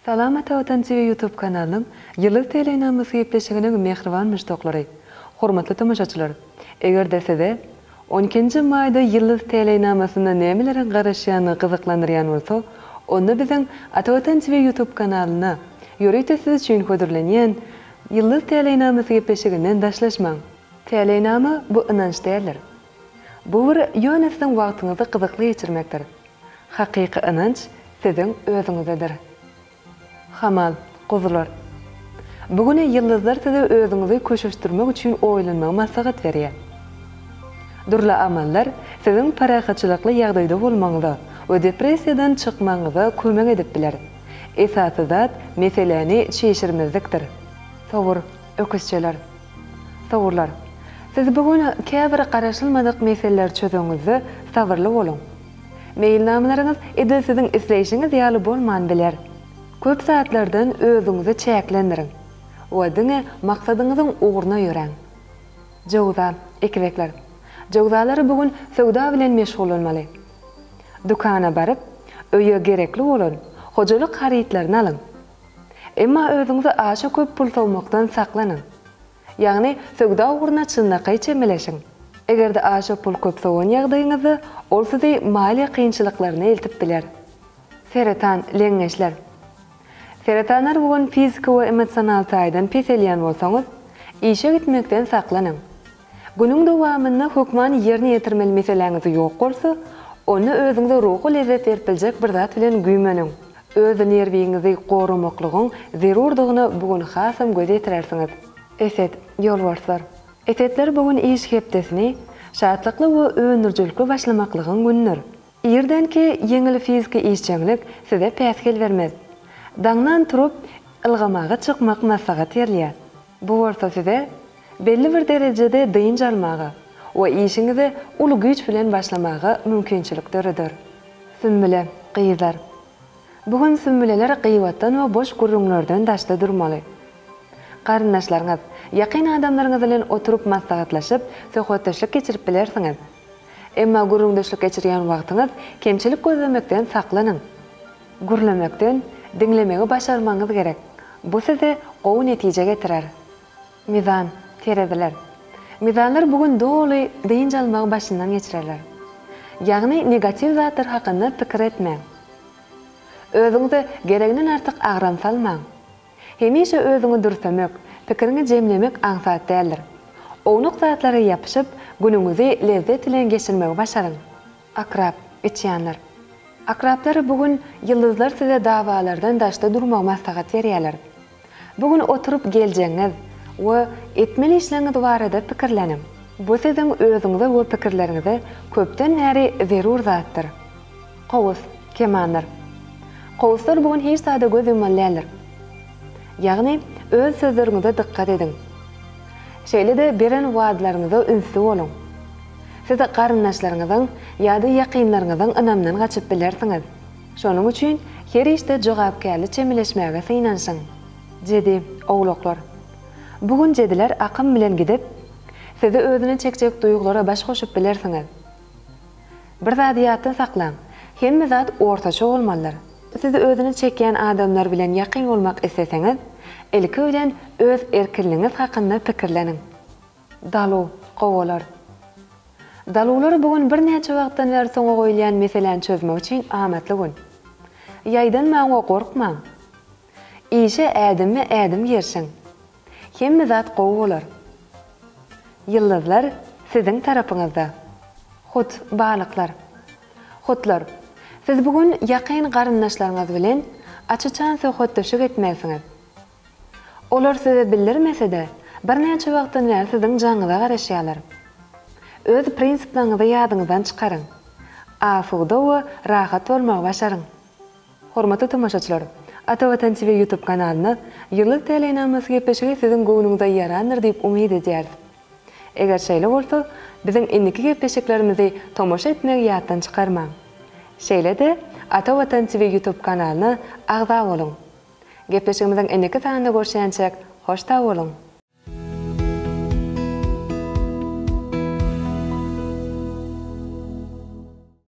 Salam Ata Watan TV YouTube kanalynyň Ýyldyz teleýnamasy gepleşiginiň mähriban muşdaklary! Hormatly tomaşaçylar! Eger-de size on ikinji maýda Ýyldyz teleýnamasynda nämeleriň garaşýandygy gyzyklandyrýan bolsa, onda biziň Ata Watan TV YouTube kanalynda ýörite siz üçin hödürlenýän Ýyldyz teleýnamasy gepleşiginden daşlaşmaň! Täleýnama bu ynanç däldir. Bu bir ýöne siziň wagtyňyzy gyzykly geçirmekdir. Hakyky ynanç siziň özüňizdedir. Hamal, guzular. Bu güni ýyldyzlar size özüňizi köşeşdirmek üçin oýlanmagy maslahat berýär. Dürli amallar siziň parahatçylykly ýagdaýda bolmagyňyza we depressiýadan çykmagyňyza kömek edip biler. Esasy zat meseläni çişirmezlikdir. Sowur, öküzçeler. Sowurlar. Siz bu gün käbir garaşylmadyk meseleleri çözeňizde sabyrly boluň. Meýilnamalaryňyz edil siziň isleýşiňiz ýaly bolman biler. Köp zatlardan özüňizi çäklendiriň we diňe maksadyňyzyň ugruna ýöräň. Jöwza, ekizekler. Jöwzalar bu gün söwda bilen meşgullanmaly. Dükana baryp, öýe gerekli bolan hojalyk harytlaryny alyň. Emma özüňize aşa köp pul sowmakdan saklanyň. Ýagny söwda ugruna çynlakaý çemeleşiň. Eger-de aşa pul köp sowan ýagdaýyňyzda, ol sizi maliýe kynçylyklaryna eltip biler. Seretan, leňňeçler. Seretanlar bu gün fiziki we emosional taýdan peselýän bolsaňyz, işe gitmekden saklanyň. Günüň dowamynda hökman ýerine ýetirmeli meseläňiz ýok bolsa, onda özüňize ruhy lezzet berip biljek bir zat bilen güýmeniň. Öz nerwiňizi goramaklygyň zerurdygyna bu gün hasam göz ýetirersiňiz. Eset, ýolbarslar. Esetler bu gün iş hepdesini şatlykly we öndürijilikli başlamaklygyň günüdir. Irdenki ýeňil fiziki işjeňlik size päsgel bermez. Daňdan turup, ylgamaga çykmak maslahat berilýär. Bu bolsa size belli bir derejede dynç almaga we işiňize uly güýç bilen başlamaga mümkinçilik döreder. Sümbüle, gyzlar. Bu gün sümbüleler gybatdan we boş gürrüňlerden daşda durmaly. Garyndaşlaryňyz, ýakyn adamlaryňyz bilen oturyp maslahatlaşyp, söhbetdeşlik geçirip bilersiňiz. Emma gürrüňdeşlik geçirýän wagtyňyz kemçilik gözlemekden saklanyň. Gürlemekden, diňlemegi başarmagyňyz gerek. Bu size gowy netije getirer. Mizan, tereziler. Mizanlar bu gün doly dynç almagy başyndan geçirerler. Ýagny negatiw zatlar hakynda pikir etmäň. Özüňize gereginden artyk agram salmaň. Hemişe özüňi dürsemek, pikiriňi jemlemek aňsat däldir. Ownuk zatlara ýapyşyp, günüňizi lezzet bilen geçirmegi başaryň. Akrap, içýanlar. Akraplar bu gün ýyldyzlar size dawalardan daşda durmagy maslahat berýärler. Bu gün oturyp geljegiňiz we etmeli işleriňiz barada pikirleniň. Bu siziň özüňize we pikirleriňize köpden bäri zerur zatdyr. Kowus, kemanlar. Kowuslar bu gün hiç zada göz ýummaly däldir. Ýagny, öz sözleriňize dykgat ediň. Şeýle-de beren wadalaryňyza ünsli boluň. Siz garyndaşlaryňyzyň ýa-da ýakynlaryňyzyň ynamyndan gaçyp bilersiňiz. Şonuň üçin her işde jogapkärli çemeleşmäge synanyşyň. Jedi, owlaklar. Bu gün jediler akym bilen gidip, sizi özüne çekjek duýgulara baş goşup bilersiňiz. Bir zady ýatda saklaň, hemme zat ortaça bolmalydyr. Siz özüne çekýän adamlar bilen ýakyn bolmak isleseňiz, ilki bilen öz erkinligiňiz hakynda pikirleniň. Daluw, gowalar. Daluwlar bu gün birnäçe wagtdan bäri soňa goýulýan meseläni çözmek üçin amatly gün. Ýaýdanmaň we gorkmaň. Işe ädimme-ädim girişiň. Hemme zat gowy bolar. Ýyldyzlar siziň tarapyňyzda. Hut, balyklar. Hutlar, siz bu gün ýakyn garyndaşlaryňyz bilen aç-açan söhbetdeşlik etmelisiňiz. Olar size bildirmese-de, birnäçe wagtdan bäri siziň jaňyňyza garaşýarlar. Öz prinsipleriňizi ýadyňyzdan çykaryň. Asuda we rahat bolmagy başaryň. Hormatly tomaşaçylar! Ata Watan TV YouTube kanalynda Ýyldyz täleýnamasy gepleşigi siziň göwnüňize ýarandyr diýip umyt edýäris. Eger şeýle bolsa, biziň indiki gepleşiklerimizi tomaşa etmegi ýatdan çykarmaň. Şeýle-de Ata Watan TV YouTube kanalyna agza boluň. Gepleşigimiziň indiki sanynda görşýänçäk, hoş sag boluň!